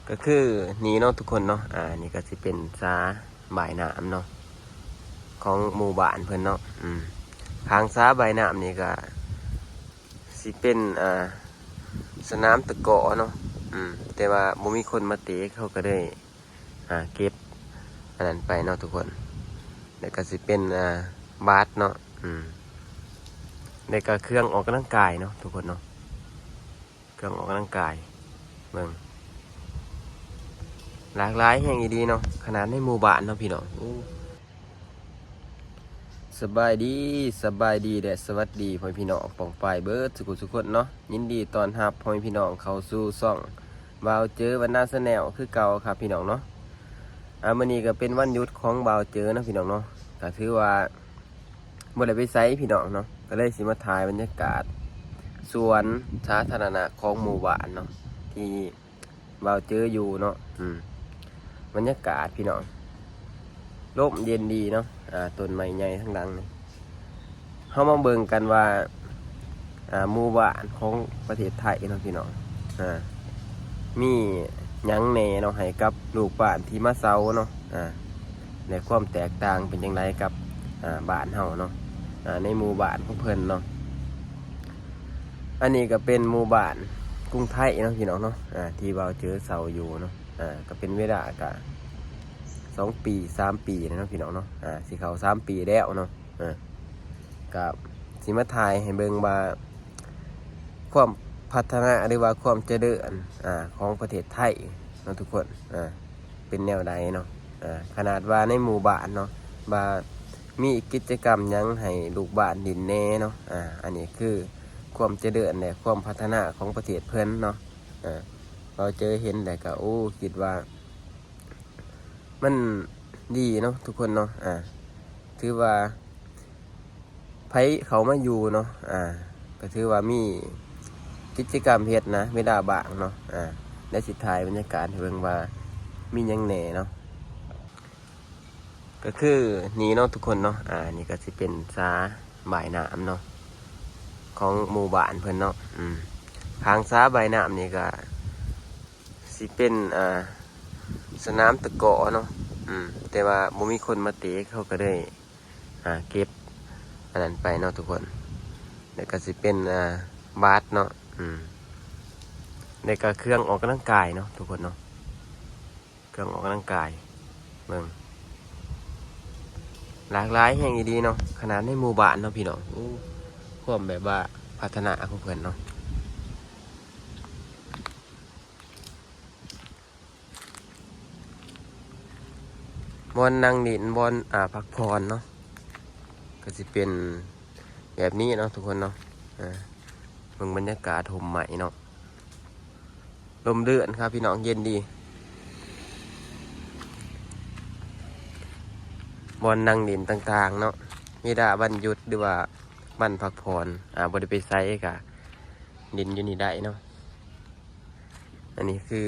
ກໍຄືນີ້ເນາະທຸກຄົນເນາະ ອ່າ ນີ້ກໍຊິເປັນສາບາຍນ້ຳເນາະ ຂອງໝູ່ບ້ານເພິ່ນເນາະ ອືມ ຂ້າງສາບາຍນ້ຳນີ້ກໍຊິເປັນ ອ່າ ສະໜາມຕະກໍເນາະ ອືມ ແຕ່ວ່າບໍ່ມີຄົນມາເຕະ ເຂົາກໍເລີຍ ອ່າ ເກັບອັນນັ້ນໄປເນາະທຸກຄົນ ແລ້ວກໍຊິເປັນ ອ່າ ບາດເນາະ ອືມ ແລ້ວກໍເຄື່ອງອອກກຳລັງກາຍເນາະທຸກຄົນເນາະ. ເຄື່ອງອອກກຳລັງກາຍ ເບິ່ງ ຫຼາກຫຼາຍແຮງອີ່ຫຼີເນາະ ຂະໜາດໃນໝູ່ບ້ານເນາະພີ່ນ້ອງ. ໂອ້ ສະບາຍດີ ສະບາຍດີ ແລະ ສະຫວັດດີພໍ່ແມ່ພີ່ນ້ອງປ້ອງປາຍເບິດສູ່ຜູ້ສູ່ຄົນເນາະ. ຍິນດີຕ້ອນຮັບພໍ່ແມ່ພີ່ນ້ອງເຂົ້າສູ່ຊ່ອງບ່າວເຈີບັນນາແຊນແນວຄືເກົ່າຄັບພີ່ນ້ອງເນາະ. ອ່າ ມື້ນີ້ກໍເປັນວັນຢຸດຂອງບ່າວເຈີເນາະພີ່ນ້ອງເນາະ ກໍຖືວ່າ ບໍ່ໄດ້ໄປໃສພີ່ນ້ອງເນາະ ກໍເລີຍຊິມາຖ່າຍບັນຍາກາດສວນສາທາລະນະຂອງໝູ່ບ້ານເນາະ ທີ່ບ່າວເຈີຢູ່ເນາະ. ອືມ ບັນຍາກາດພີ່ນ້ອງ ລົມເຢັນດີເນາະ ອ່າ ຕົ້ນໄມ້ໃຫຍ່ທາງຫຼັງນີ້. ເຮົາມາເບິ່ງກັນວ່າ ອ່າ ໝູ່ບ້ານຂອງປະເທດໄທເນາະພີ່ນ້ອງ ອ່າ ມີຫຍັງແດ່ເນາະ ໃຫ້ກັບລູກບ້ານທີ່ມາເຊົ່າເນາະ ອ່າ ແລະ ຄວາມແຕກຕ່າງເປັນຈັ່ງໃດກັບ ອ່າ ບ້ານເຮົາເນາະ ອ່າ ໃນໝູ່ບ້ານຂອງເພິ່ນເນາະ. ອັນນີ້ກໍເປັນໝູ່ບ້ານກຸງໄທເນາະພີ່ນ້ອງເນາະ ອ່າ ທີ່ບ່າວເຈີເຊົ່າຢູ່ເນາະ ອ່າ ກໍເປັນເວລາກໍສອງປີ ສາມປີແລ້ວເນາະພີ່ນ້ອງເນາະ ອ່າ ຊິເຂົ້າສາມປີແລ້ວເນາະ. ອ່າ ກໍຊິມາຖ່າຍໃຫ້ເບິ່ງວ່າ ຄວາມພັດທະນາ ຫຼືວ່າຄວາມຈະເລີນ ອ່າ ຂອງປະເທດໄທເນາະທຸກຄົນ ອ່າ ເປັນແນວໃດເນາະ. ອ່າ ຂະໜາດວ່າໃນໝູ່ບ້ານເນາະ ວ່າມີກິດຈະກຳຫຍັງໃຫ້ລູກບ້ານຫຼິ້ນແດ່ເນາະ ອ່າ ອັນນີ້ຄືຄວາມຈະເລີນ ແລະ ຄວາມພັດທະນາຂອງປະເທດເພິ່ນເນາະ. ອ່າ ເຮົາເຈີເຫັນແລ້ວກໍ ໂອ້ ຄິດວ່າ ມັນດີເນາະທຸກຄົນເນາະ ອ່າ ຖືວ່າໃຜເຂົ້າມາຢູ່ເນາະ ອ່າ ກໍຖືວ່າມີກິດຈະກຳເຮັດນະ ເວລາວ່າງເນາະ ອ່າ ແລ້ວຊິຖ່າຍບັນຍາກາດໃຫ້ເບິ່ງວ່າມີຫຍັງແດ່ເນາະ. ກໍຄືນີ້ເນາະທຸກຄົນເນາະ ອ່າ ນີ້ກໍຊິເປັນສາບາຍນ້ຳເນາະ ຂອງໝູ່ບ້ານເພິ່ນເນາະ ອືມ ຂ້າງສາບາຍນ້ຳນີ້ກໍ ຊິເປັນ ອ່າ ສະໜາມຕະກໍເນາະ ອືມ ແຕ່ວ່າບໍ່ມີຄົນມາເຕະ ເຂົາກໍເລີຍ ອ່າ ເກັບອັນນັ້ນໄປເນາະທຸກຄົນ. ແລ້ວກໍຊິເປັນ ອ່າ ບາດເນາະ ອືມ ແລ້ວກໍເຄື່ອງອອກກຳລັງກາຍເນາະທຸກຄົນເນາະ ເຄື່ອງອອກກຳລັງກາຍ ເບິ່ງ ຫຼາກຫຼາຍແຮງອີ່ຫຼີເນາະ ຂະໜາດໃນໝູ່ບ້ານເນາະພີ່ນ້ອງ. ໂອ້ ຄວາມແບບວ່າພັດທະນາຂອງເພິ່ນເນາະ ບ່ອນນັ່ງຫຼິ້ນ ບ່ອນ ອ່າ ພັກຜ່ອນເນາະ ກໍຊິເປັນແບບນີ້ເນາະທຸກຄົນເນາະ. ອ່າ ເບິ່ງບັນຍາກາດຮົ່ມໄມ້ເນາະ ລົມເດືອນຄັບພີ່ນ້ອງ ເຢັນດີ ບ່ອນນັ່ງຫຼິ້ນຕ່າງໆເນາະ ເວລາວັນຢຸດ ຫຼືວ່າວັນພັກຜ່ອນ ອ່າ ບໍ່ໄດ້ໄປໃສກະຫຼິ້ນຢູ່ນີ້ໄດ້ເນາະ. ອັນນີ້ຄື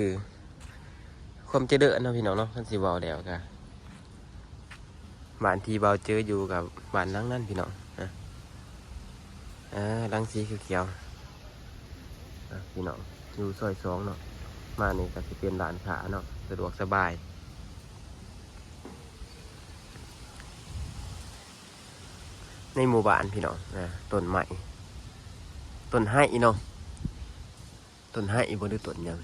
ຄວາມຈະເລີນເນາະພີ່ນ້ອງເນາະ ຄັນຊິເວົ້າແລ້ວກະ ບ້ານທີ່ບ່າວເຈີຢູ່ກັບບ້ານຫຼັງນັ້ນພີ່ນ້ອງ ເອີ ຫຼັງສີຂຽວໆ ອ່ະ ພີ່ນ້ອງ ຢູ່ຊອຍສອງເນາະ ມານີ້ກໍຊິເປັນຮ້ານຄ້າເນາະ ສະດວກສະບາຍໃນໝູ່ບ້ານພີ່ນ້ອງ. ອ່າ ຕົ້ນໄມ້ ຕົ້ນໄຮເນາະ ຕົ້ນໄຮບໍ່ ຫຼືຕົ້ນຫຍັງ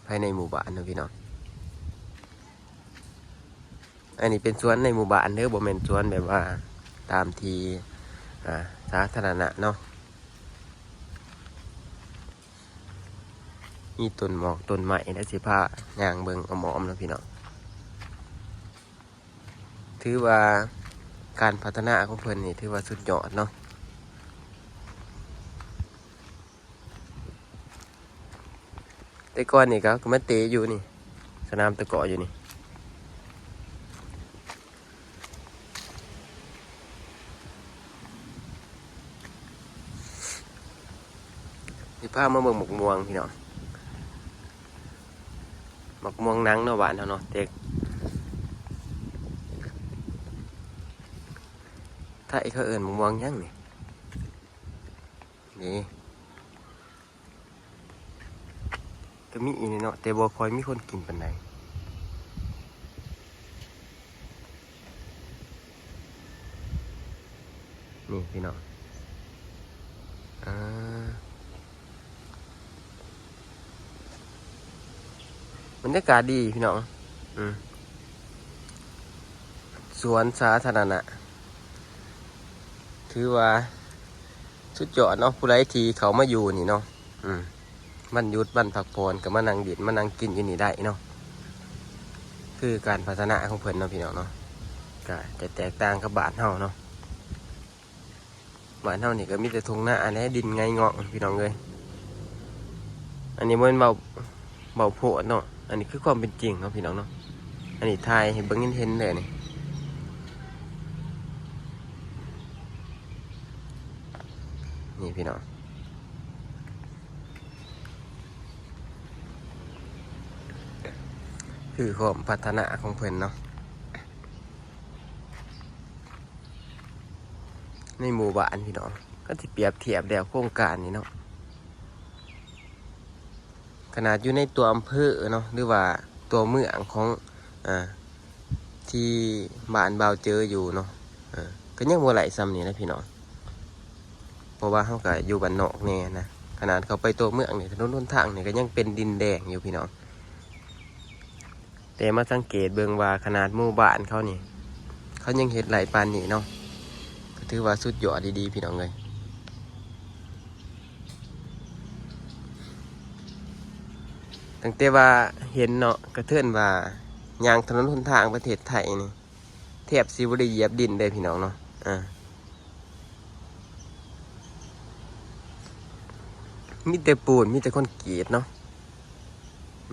ພາຍໃນໝູ່ບ້ານເນາະພີ່ນ້ອງ. ອັນນີ້ເປັນສວນໃນໝູ່ບ້ານເດີ ບໍ່ແມ່ນສວນແບບວ່າຕາມທີ່ ອ່າ ສາທາລະນະເນາະ. ມີຕົ້ນໝອກຕົ້ນໄມ້ ແລ້ວຊິພາຍ່າງເບິ່ງອ້ອມໆເນາະພີ່ນ້ອງ. ຖືວ່າການພັດທະນາຂອງເພິ່ນນີ້ຖືວ່າສຸດຍອດເນາະ. ແຕ່ກ່ອນນີ້ກໍ ກໍມາເຕະຢູ່ນີ້ ສະໜາມຕະກໍຢູ່ນີ້. ຊິພາມາເບິ່ງໝາກມ່ວງພີ່ນ້ອງ. ໝາກມ່ວງໜັງເນາະ ບ້ານເຮົາເນາະ ເຕັກ ໄທເຂົາເອີ້ນໝາກມ່ວງຫຍັງນີ້? ນີ້ ກໍມີອີກເນາະ ແຕ່ບໍ່ຄ່ອຍມີຄົນກິນປານໃດ. ນີ້ພີ່ນ້ອງ ອ່າ ບັນຍາກາດດີພີ່ນ້ອງ ອືມ ສວນສາທາລະນະ ຖືວ່າສຸດຍອດເນາະ ຜູ້ໃດທີ່ເຂົ້າມາຢູ່ນີ້ເນາະ ອືມ ວັນຢຸດວັນພັກຜ່ອນກໍມານັ່ງຫຼິ້ນມານັ່ງກິນຢູ່ນີ້ໄດ້ເນາະ ຄືການພັດທະນາຂອງເພິ່ນເນາະພີ່ນ້ອງເນາະ ກໍຈະແຕກຕ່າງກັບບ້ານເຮົາເນາະ. ບ້ານເຮົານີ້ກໍມີແຕ່ທົ່ງນາແຫຼະ ດິນໄຫງ່ງອງພີ່ນ້ອງເອີຍ. ອັນນີ້ບໍ່ແມ່ນເວົ້າ ເວົ້າໂພດເນາະ ອັນນີ້ຄືຄວາມເປັນຈິງເນາະພີ່ນ້ອງເນາະ. ອັນນີ້ຖ່າຍໃຫ້ເບິ່ງເຫັນໆເລີຍນີ້ ນີ້ພີ່ນ້ອງ ຄືຄວາມພັດທະນາຂອງເພິ່ນເນາະ. ໃນໝູ່ບ້ານພີ່ນ້ອງ ຄັນຊິປຽບທຽບແລ້ວໂຄງການນີ້ເນາະ ຂະໜາດຢູ່ໃນຕົວອຳເພີເນາະ ຫຼືວ່າຕົວເມືອງຂອງ ອາ ທີ່ບ້ານບ່າວເຈີຢູ່ເນາະ ເອີ ກໍຍັງບໍ່ໄຫຼສ່ຳນີ້ນະພີ່ນ້ອງ ເພາະວ່າເຮົາກໍຢູ່ບ້ານນອກແດ່ນະ. ຂະໜາດເຂົ້າໄປຕົວເມືອງນີ້ ຖະໜົນຫົນທາງນີ້ກໍຍັງເປັນດິນແດງຢູ່ພີ່ນ້ອງ. ແຕ່ມາສັງເກດເບິ່ງວ່າຂະໜາດໝູ່ບ້ານເຂົານີ້ ເຂົາຍັງເຮັດໄດ້ປານນີ້ເນາະ ກໍຖືວ່າສຸດຍອດອີ່ຫຼີພີ່ນ້ອງເອີຍ. ຕັ້ງແຕ່ວ່າເຫັນເນາະ ກະເທີນວ່າຍ່າງຖະໜົນຫົນທາງປະເທດໄທນີ້ ແທບຊິບໍ່ໄດ້ຢຽບດິນເດ້ພີ່ນ້ອງເນາະ ອາ ມີແຕ່ປູນ ມີແຕ່ຄອນກຣີດເນາະ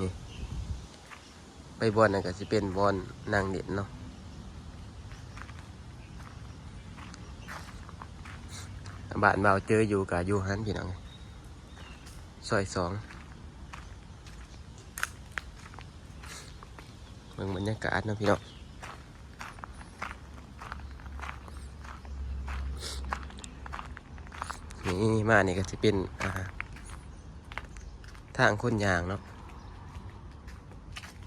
ນີ້. ໄປບ່ອນນັ້ນກໍຊິເປັນບ່ອນນັ່ງຫຼິ້ນເນາະ ບ້ານບ່າວເຈີຢູ່ກໍຢູ່ຫັ້ນພີ່ນ້ອງ ຊອຍສອງ. ເບິ່ງບັນຍາກາດເນາະພີ່ນ້ອງ ນີ້ມານີ້ກໍຊິເປັນ ອ່າ ທາງຄົນຍ່າງເນາະ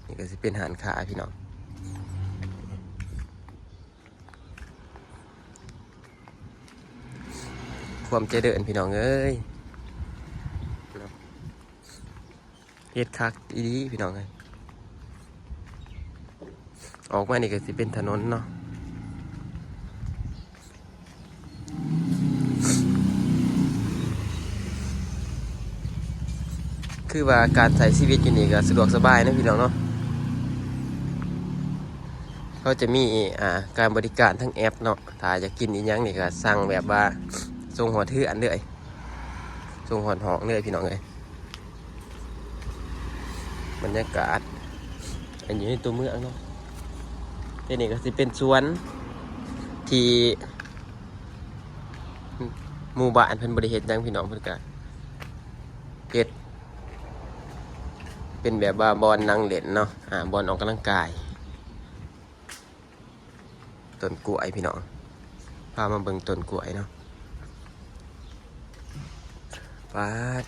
ນີ້ກໍຊິເປັນຮ້ານຄ້າພີ່ນ້ອງ ຄວາມຈະເລີນພີ່ນ້ອງເອີຍ ເນາະ ເຮັດຄັກອີ່ຫຼີພີ່ນ້ອງເອີຍ. ອອກມານີ້ກໍຊິເປັນຖະໜົນເນາະ ຄືວ່າການໃຊ້ຊີວິດຢູ່ນີ້ກໍສະດວກສະບາຍເນາະພີ່ນ້ອງເນາະ ເຂົາຈະມີ ອ່າ ການບໍລິການທາງແອັບເນາະ ຖ້າຢາກກິນອີ່ຫຍັງນີ້ກໍສັ່ງແບບວ່າສົ່ງຮອດເຮືອນເລີຍ ສົ່ງຮອດຫ້ອງເລີຍພີ່ນ້ອງເອີຍ. ບັນຍາກາດ ອັນຢູ່ໃນຕົວເມືອງເນາະ ແຕ່ນີ້ກໍຊິເປັນສວນທີ່ໝູ່ບ້ານເພິ່ນບໍ່ໄດ້ເຮັດຫຍັງພີ່ນ້ອງ ເພິ່ນກໍເຮັດເປັນແບບວ່າບ່ອນນັ່ງຫຼິ້ນເນາະ ອ່າ ບ່ອນອອກກຳລັງກາຍ. ຕົ້ນກ້ວຍພີ່ນ້ອງ ພາມາເບິ່ງຕົ້ນກ້ວຍເນາະ ປາດ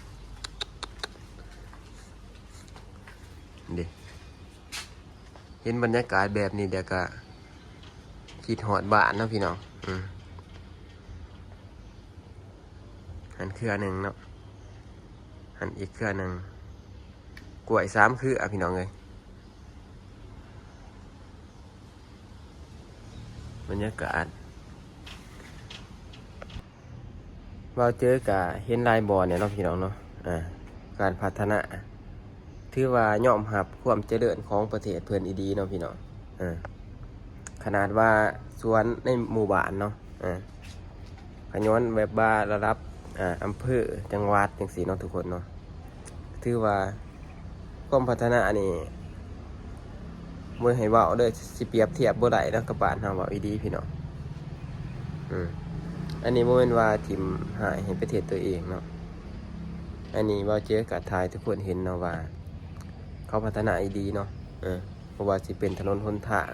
ເດ້ ເຫັນບັນຍາກາດແບບນີ້ແລ້ວກະຄິດຮອດບ້ານເນາະພີ່ນ້ອງ ອືມ ຫັ້ນເຄືອໜຶ່ງເນາະ ຫັ້ນອີກເຄືອໜຶ່ງ ກ້ວຍສາມເຄືອພີ່ນ້ອງເອີຍ. ບັນຍາກາດ ເວົ້າເຈີກະເຫັນຫຼາຍບ່ອນແຫຼະເນາະພີ່ນ້ອງເນາະ ອ່າ ການພັດທະນາ ຖືວ່າຍອມຮັບຄວາມຈະເລີນຂອງປະເທດເພິ່ນອີ່ດີເນາະພີ່ນ້ອງ ເອີ ຂະໜາດວ່າສວນໃນໝູ່ບ້ານເນາະ ເອີ ຂະຍ້ອນແບບວ່າລະດັບ ອ່າ ອຳເພີ ຈັງຫວັດ ຈັ່ງຊີ້ເນາະທຸກຄົນເນາະ ຖືວ່າຄວາມພັດທະນານີ້ບໍ່ໃຫ້ເວົ້າເດີ ຊິປຽບທຽບບໍ່ໄດ້ເນາະກັບບ້ານເຮົາ ເວົ້າອີ່ດີພີ່ນ້ອງ ອືມ ອັນນີ້ບໍ່ແມ່ນວ່າຖິ້ມຮ້າຍໃຫ້ປະເທດຕົວເອງເນາະ ອັນນີ້ເວົ້າເຈີກະຖ່າຍໃຫ້ທຸກຄົນເຫັນເນາະວ່າ ເຂົາພັດທະນາອີ່ດີເນາະ ເອີ ບໍ່ວ່າຊິເປັນຖະໜົນຫົນທາງ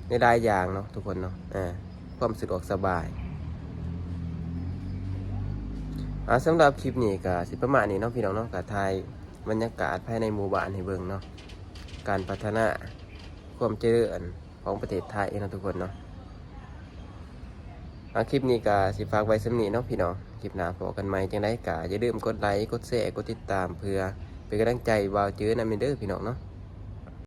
ໃນຫຼາຍຢ່າງເນາະທຸກຄົນເນາະ ເອີ ຄວາມສະດວກສະບາຍ ອ່າ ສຳລັບຄລິບນີ້ກະຊິປະມານນີ້ເນາະພີ່ນ້ອງເນາະ ກະຖ່າຍ ບັນຍາກາດພາຍໃນໝູ່ບ້ານໃຫ້ເບິ່ງເນາະ ການພັດທະນາ ຄວາມຈະເລີນຂອງປະເທດໄທເນາະທຸກຄົນເນາະ. ອ່າ ຄລິບນີ້ກໍຊິຝາກໄວ້ສ່ຳນີ້ເນາະພີ່ນ້ອງ. ຄລິບໜ້າພໍ້ກັນໃໝ່ ຈັ່ງໃດກໍຢ່າລືມກົດໄລ ກົດແຊ ກົດຕິດຕາມ ເພື່ອເປັນກຳລັງໃຈບ່າວເຈີນຳແດ່ເດີພີ່ນ້ອງເນາະ.